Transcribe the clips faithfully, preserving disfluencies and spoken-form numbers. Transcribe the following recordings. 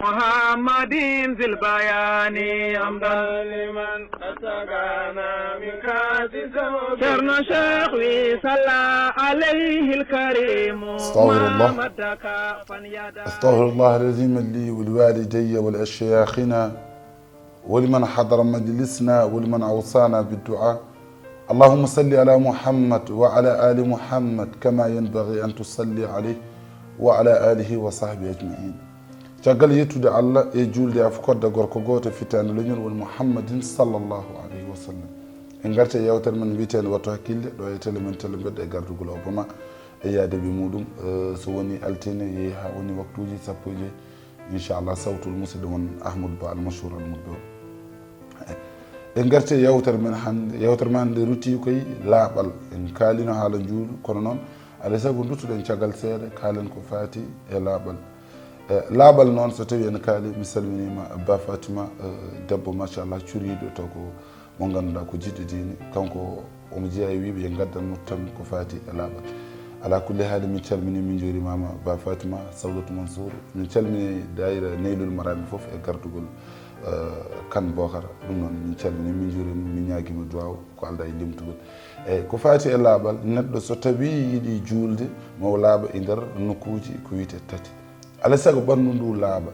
محمد ذي البيان حمدا لمن أسقانا من كأس ذوق. Ceerno Cheikh wi صلى عليه الكريم. أستغفر الله. ما مد كفا يدعو. أستغفر الله العظيم لي ولوالدي ولأشياخنا ولمن حضر مجلسنا ولمن أوصانا بالدعاء. اللهم صل على محمد وعلى آل محمد كما ينبغي أن تصلي عليه وعلى آله وصحبه أجمعين. Caggal yettude Allah e juulde e fukkodde gorko gooto fitaande leñol woni Muhammadin sallallahu alayhi wa sallam. En ngarti e yewtere men wiyeteende Wattu Hakkille, ɗo e tele men Tele Mbedda e gardugol Obama e yaadeeɓe muɗum, eh, so woni altine, yehi haa woni waktuuji sappo e joy. Inchallah, sawtu musidɗo mon Ahmadou Ba Al Mashhur Al Muddo. En ngarti e yewtere men hannde. Yewtere men hannde rutti koye laaɓal. En kaalino haala njuulu, kono noon, alaa e sago duttuɗen caggal seeɗa, kaalen ko faati e laaɓal. E laaɓal noon, so tawi en kaali, mi salminiima Ba Fatima, eh, debbo machallah curiiɗo taw ko mo ngannduɗaa ko jiɗɗo diine, kanko omo jeyaa e wiiɓe yo ngaddan mo tan ko faati e laaɓal. Alaa kulli haali, min calminii, min njuuriima ma Ba Fatima, Sawdatu Mansour. Min calminii daayira Neylul Maraami fof e gardugol, eh, Kan Bokar. Ɗum noon, min calminii, min njuuriima, min ñaagiima duwaaw ko aldaa e limtugol. Eeyi, ko faati e laaɓal, neɗɗo so tawii yiɗi juulde, mo laaɓa e nder nokkuuji ko wiyetee tati. Alaa e sago ɓanndu ndu laaɓa.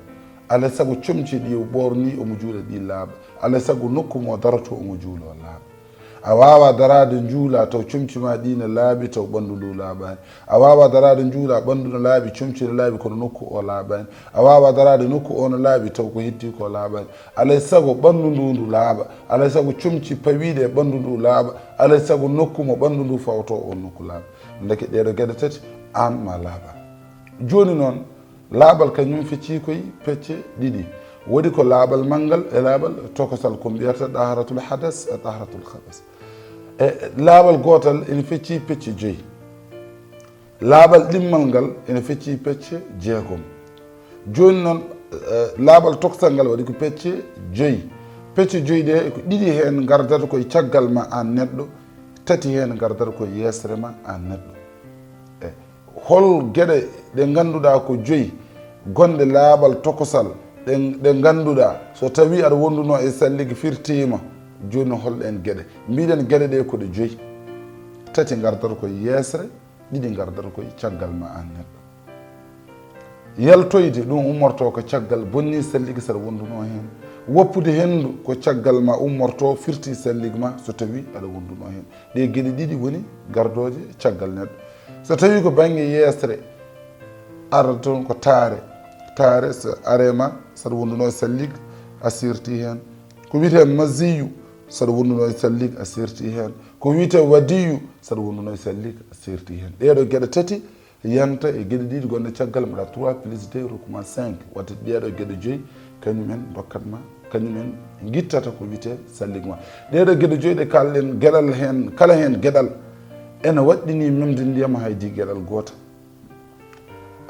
Alaa e sago comci ɗi o ɓoornii omo juula ɗi laaɓa. Alaa e sago nokku mo darotoo omo juuloo laaɓa. A waawaa daraade njuulaa taw comci maa ɗii ne laaɓi taw ɓanndu ndu laaɓaani. A waawaa daraade njuulaa ɓanndu ne laaɓi, comci ne laaɓi kono nokku o laaɓaani. A waawaa daraade nokku o ne laaɓi taw ko heddii ko laaɓaani. Alaa e sago ɓanndu ndu ndu laaɓa. Alaa e sago comci pawiiɗi e ɓanndu ndu laaɓa. Alaa e sago nokku mo ɓanndu ndu fawtoo o nokku laaɓa. Ndeke ɗee ɗoo geɗe tati aan maa laaɓaa. Jooni noon, laaɓal kañum feccii koye pecce ɗiɗi. Woodi ko laaɓal manngal e laaɓal tokosal, ko mbiyata daharatul hadas e daharatul khabas. E laaɓal gootal ene feccii pecce joyi. Laaɓal ɗimmal ngal ene feccii pecce jeegom. Jooni noon, eh, laaɓal tokosal ngal waɗi ko pecce joyi. Pecce joyi ɗe ko ɗiɗi heen ngardata koye caggal ma aan neɗɗo, tati heen ngardata koye yeesere ma aan neɗɗo. E hol geɗe ɗe ngannduɗaa ko joyi gonɗe laaɓal tokosal ɗe, ɗe ngannduɗaa so tawii aɗa wonduno e sallige firtiima? Jooni hol ɗeen geɗe? Mbiɗen geɗe ɗe ko ɗe joyi. Tati ngardata koye yeesere, ɗiɗi ngardata koye caggal ma aan neɗɗo. Yaltoyde ɗum ummorto ko caggal bonni sallige saɗa wonduno heen. Woppude henndu ko caggal ma ummorto firti sallige ma so tawii aɗa wonduno heen. Ɗe geɗe ɗiɗi woni gardooje caggal neɗɗo. So tawii ko bannge yeesere, arata toon ko taare. Taare so are ma saɗa wonduno e sallige a sirti heen. Ko wiyetee maziyu saɗa wonduno e sallige a sirti heen. Ko wiyetee wadiyu saɗa wonduno e sallige a sirti heen. Ɗee ɗoo geɗe tati yanta e geɗe ɗiɗi gonɗe caggal, mbaɗa trois plus deux rokku ma cinq. Waɗde ɗee ɗoo geɗe joyi, kañum en ndokkat ma, kañum en ngittata ko wiyetee sallige ma. Ɗee ɗoo geɗe joyi ɗe kaalɗen, geɗal heen, kala heen geɗal ene waɗɗini memde ndiyam hay di geɗal gootal.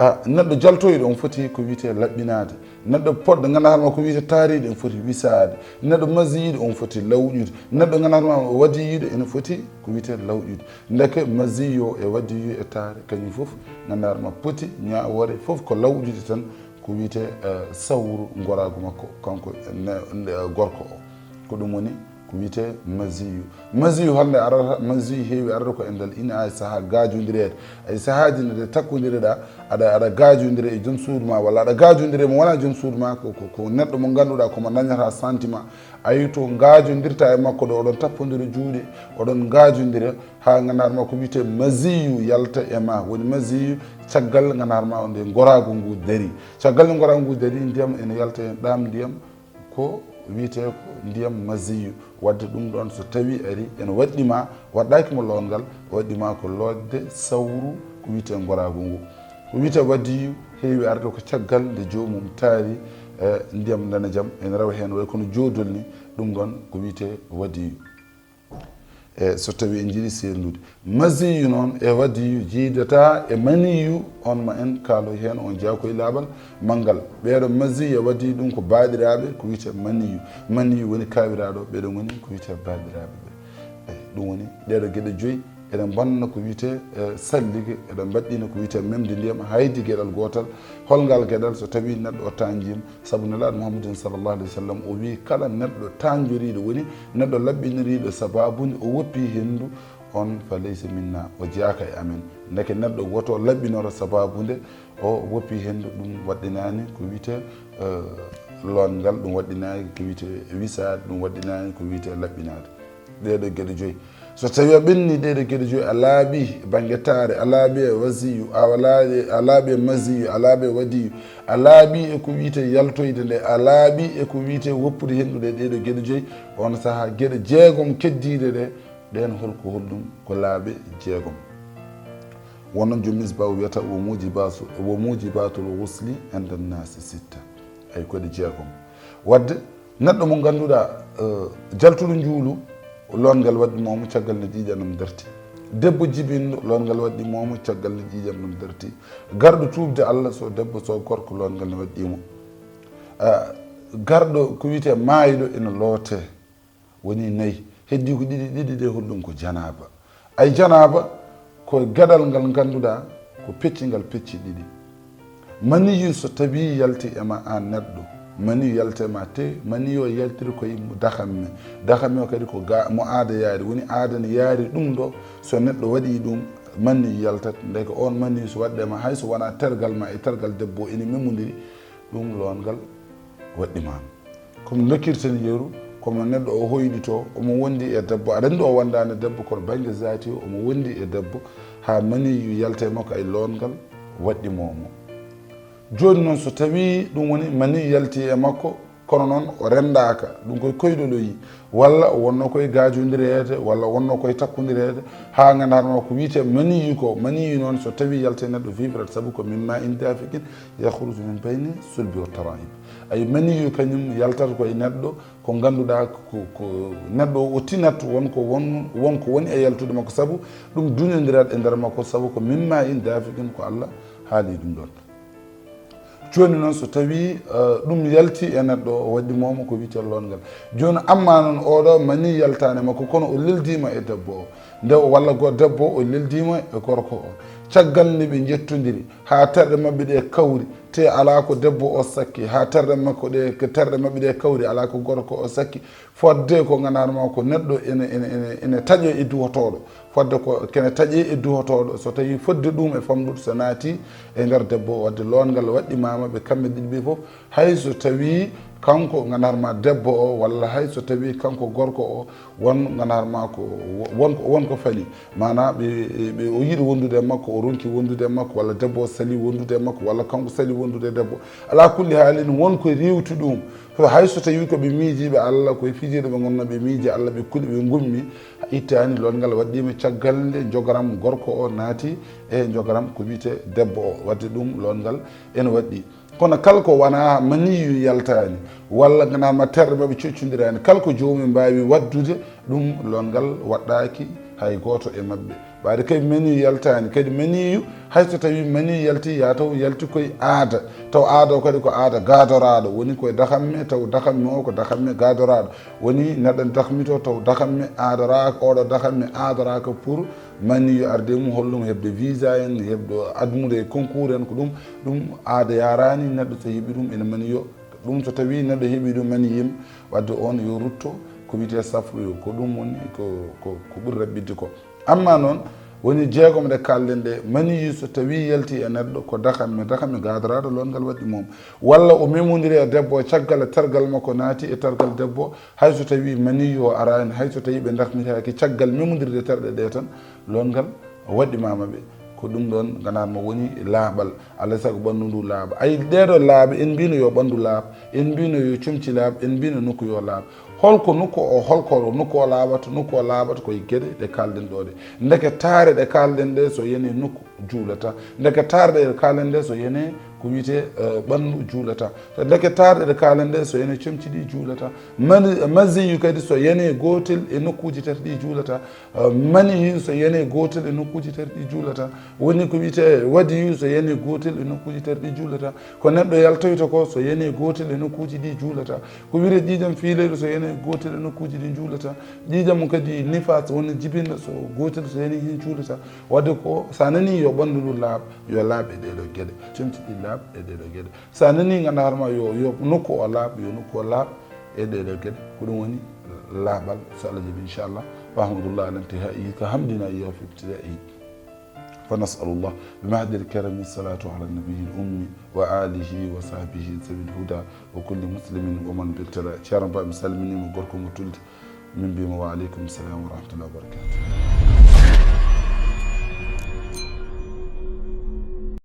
A, neɗɗo jaltoyɗo on foti ko wiyetee laɓɓinaade. Neɗɗo poɗɗo ngannduɗaa ma ko wiyetee taariiɗo on foti wisaade. Neɗɗo masiyiiɗo on foti lawƴude. Neɗɗo ngannduɗaa ma wadiyiiɗo ene foti ko wiyetee lawƴude. Ndeke masiyo e wadiyu e taare kañum fof ngannduɗaa ma poti ñaawoore fof ko lawƴude tan ko wiyetee, eh, sawru ngoraagu makko kanko ne, ne, gorko o. Ko ɗum woni ko wiyetee masiyu. Masiyu holnde arata? Masiyu heewi arata ko e ndal ina e sahaa gaajondireede. Ay sahaaji nde takkondireɗaa, aɗa, aɗa gaajondire e joom suudu ma, walla aɗa gaajondire mo wonaa joom suudu ma, ko, ko, ko neɗɗo mo ngannduɗaa ko mo dañata sentiment. Ayi to ngaajondirta e makko ɗo, oɗon tappondira juuɗe, oɗon ngaajondira, haa ngannduɗaa ma ko wiyetee masiyu yalta e ma. Woni masiyu caggal ngannduɗaa ma nde ngoraagu ngu darii. Caggal nde ngoraagu ngu darii, ndiyam ene yalta heen, ɗaam ndiyam, ko wiyetee ko ndiyam masiyu. Waɗde ɗum ɗoon so tawii arii ene waɗɗi ma, waɗɗaaki mo lootngal, waɗɗi ma ko lootde sawru ko wiyetee ngoraagu ngu. Ko wiyetee wadiyu heewi arde ko caggal nde joomum taari, eh, ndiyam ndanejam ene rewa heen way kono joodol ni, ɗum ɗoon ko wiyetee wadiyu. E so tawii en njiɗi seerndude, masiyu noon e wadiyu jiidata e maniyu, on ma en kaaloy heen, on jeyaa ko e laaɓal manngal. Ɓeeɗo masiyu e wadiyu ɗum ko baaɗiraaɓe, ko wiyetee maniyu. Maniyu woni kaawiraaɗo, ɓeeɗo ngoni ko wiyetee baaɗiraaɓe ɓe. Eyi, ɗum woni ɗeeɗo geɗe joyi Eɗen bonna ko wiyetee, eh, sallige, eɗen mbaɗɗina ko wiyetee memde ndiyam, haydi geɗal gootal. Hol ngal geɗal? So tawii neɗɗo o taanjiima, sabu Nelaaɗo Muhammadin sallallahu alayhi wa sallam o wii, kala neɗɗo taanjoriiɗo, woni neɗɗo laɓɓinoriiɗo sabaabu nde, o woppi henndu, on fa laysa minna, o jeyaaka e amen. Ndeke neɗɗo woto laɓɓinoro sabaabu nde, o woppi henndu, ɗum waɗɗinaani ko wiyetee, eh, loongal, ɗum waɗɗinaani ko wiyetee wisaade, ɗum waɗɗinaani ko wiyetee laɓɓinaade. Ɗee ɗoo geɗe joyi. So tawii a ɓenni ɗee ɗoo geɗe joyi, a laaɓi bannge taare, a laaɓi e wasiyu, a laaɓi, a laaɓi e masiyu, a laaɓi e wadiyu, a laaɓi e ko wiyetee yaltoyde nde, a laaɓi e ko wiyetee woppude henndu nde, ɗee ɗoo geɗe joyi, on sahaa geɗe jeegom keddiiɗe ɗe, ɗeen hol ko holɗum? Ko laaɓe jeegom. Wonno joom Misbaahu wiyata, "Wa mujibaatu, wa mujibaatul ghusli inda nnaasi sitta." Ay, ko ɗe jeegom. Wadde, neɗɗo mo ngannduɗaa, eh, jaltuɗo njuulu, loongal waɗɗimoo mo caggal nde ƴiiƴam ɗam darti. Debbo jibinɗo, loongal waɗɗimoo mo caggal nde ƴiiƴam ɗam darti. Garɗo tuubde Allah, so debbo, so gorko, loongal ne waɗɗii mo. Ah, garɗo ko wiyetee maayɗo ene lootee, woni nayi. Heddii ko ɗiɗi, ɗiɗi ɗe holɗum? Ko janaaba. Ay, janaaba ko geɗal ngal ngannduɗaa ko pecci ngal pecci ɗiɗi. Maniyu so tawii yalti e ma aan neɗɗo, maniyu yalti e ma te, maniyu o yaltiri koye dakamme. Dakamme o kadi ko ga, mo aada yaari, woni aada ne yaari ɗum ɗo, so neɗɗo waɗii ɗum, maniyu yaltat. Ndeke oon maniyu so waɗde ma, hay so wonaa tergal ma e tergal debbo ene memondiri, ɗum loongal waɗɗimaama. Ko mi dokkirta ni yeru, ko mo neɗɗo o hoyɗitoo, omo wondi e debbo, aɗa anndi o wondaani e debbo, kono bannge zaati o, omo wondi e debbo, haa maniyu yalta e makko, ay, loongal waɗɗimoo mo. Jooni noon, so tawii ɗum woni maniyu yalti e makko, kono noon o renndaaka, ɗum koye koyɗol o yii, walla o wonnoo koye gaajondireede, walla o wonnoo koye takkondireede, haa ngannduɗaa hono ko wiyetee maniyu ko, maniyu noon so tawii yalti e neɗɗo, vibrate, sabu ko min maa'in daafiqin yakhruju min bayni sulbi wa taraa'ib. Ay, maniyu kañum yaltata ko e neɗɗo, ko ngannduɗaa ko, ko neɗɗo o tinat won ko won, won ko woni e yaltude makko, sabu ɗum duñondirat e nder makko, sabu ko min maa'in daafiqin, ko Allah haali ɗum ɗoon. Jooni noon, so tawii, eh, ɗum yalti e neɗɗo, o waɗɗimoo mo ko wiyetee loongal. Jooni, amma noon, oɗo mani yaltaani makko, kono o leldiima e debbo o. Nde o, walla go-, debbo o leldiima e gorko o. Caggal nde ɓe njettondiri, haa terɗe maɓɓe ɗe kawri, te alaa ko debbo o sakki, haa terɗe makko ɗe, ko terɗe maɓɓe ɗe kawri, alaa ko gorko o sakki. Fodde ko ngannduɗaa ma ko neɗɗo ene, ene, ene, ene taƴo e duhotooɗo. Fodde ko kene taƴe e duhotooɗo. So tawii fodde ɗum e famɗude so naati e nder debbo o, wadde loongal waɗɗimaama ɓe kamɓe ɗiɗi ɓe fof. Hay so tawii kanko ngannduɗaa ma debbo o, walla hay so tawii kanko gorko o, won ngannduɗaa ma ko, won ko, won ko fali. Maanaa ɓe, ɓe, o yiɗi wondude e makko, o ronki wondude e makko, walla debbo o sali wondude e makko, walla kanko sali wondude e debbo. Alaa kulli haalin, won ko riiwti ɗum. Ko hay so tawii ko ɓe miijiiɓe Allah, ko e fijiiɗo ɓe ngonnoo ɓe miiji Allah, ɓe kuli, ɓe ngummi, ittaani, loongal waɗɗiima caggal nde njogoram gorko o naati e njogoram ko wiyetee debbo o. Wadde ɗum loongal ene waɗɗii. Kono kala ko wonaa maniyu yaltaani, walla ngannduɗaa ma terɗe maɓɓe coccondiraani, kala ko joomum mbaawi waɗdude, ɗum loongal waɗɗaaki hay gooto e maɓɓe. Ɓayde kadi maniyu yaltaani, kadi maniyu, hay so tawii maniyu yalti, yaa taw yalti koye aada, taw aada o kadi ko aada gaadoraaɗo, woni koye dakamme, taw dakamme o ko dakamme gaadoraaɗo, woni neɗɗo dakmito, taw dakamme aadoraaka, oɗo dakamme aadoraaka pour maniyu arde mum, hollum heɓde visa en, heɓde admude e concours en, ko ɗum, ɗum aada yaaraani neɗɗo so heɓi ɗum ene maniyo. Ɗum so tawii neɗɗo heɓi ɗum maniyu, wadde oon yo rutto ko wiyetee safru, ko ɗum woni ko, ko, ko ɓuri raɓɓiɗde ko. Amma noon, woni jeegom ɗe kaalɗen ɗe, maniyu so tawii yalti e neɗɗo, ko dakamme, dakamme gaadoraaɗo loongal waɗɗimoo mo. Walla o memondiri e debbo o caggal e tergal makko naati e tergal debbo, hay so tawii maniyu o araani, hay so tawii ɓe dakmitaaki caggal memondirde terɗe ɗe tan, loongal waɗɗimaama ɓe. Ko ɗum ɗoon ngannduɗaa ma woni laaɓal. Alaa e sago ɓanndu ndu laaɓa. Ay, ɗee ɗoo laaɓe, en mbiino yo ɓanndu laaɓ, en mbiino yo comci laaɓ, en mbiino nokku yo laaɓ. Holko nokku o, holko nokku o laaɓata? Nokku o laaɓata ko e geɗe ɗe kaalɗen ɗo ɗe. Ndeke taare ɗe kaalɗen ɗe so yenii nokku juulata. Ndeke taare ɗe kaalɗen ɗe so yenii ko wiyetee ɓanndu juulata. Ndeke taarɗe ɗe kaalen ɗe, so yene comci ɗi juulata. Maziyu kadi so yene gootel e nokkuuji tati ɗi juulata. Maniyu so yene gootel e nokkuuji tati ɗi juulata. Woni ko wiyetee wadiyu so yene gootel e nokkuuji tati ɗi juulata. Ko neɗɗo yaltoyta ko so yene gootel e nokkuuji ɗi juulata. Ko wiyetee ƴiiƴam fiileyɗo so yene gootel e nokkuuji ɗi juulata. Ƴiiƴam kadi nifaas woni jibinɗo so gootel so yene heen juulata. Wadde ko so a nanii yo ɓanndu ndu laaɓ, yo laaɓ e ɗee ɗoo geɗe. Comci ɗi laaɓ e ɗee ɗoo geɗe. So a nanii nganndaa hoore ma yo, yo nokku o laaɓ, yo nokku o laaɓ e ɗee ɗoo geɗe. Ko ɗum woni laaɓal, so Allah jaɓi, inchallah. Fahmudullah ala intihaihi ka hamdina iya fi ibtidaihi. Fa nasalullah bi mahdi alkarami salatu ala nabiyi al ummi wa alihi wa sahbihi zawi alhuda wa kulli muslimin wa man biqtada. Ceerno Ba, mi salminima gorko mo Tulde. Min mbima wa aleykum salam wa rahmatullahi wa barakatuh.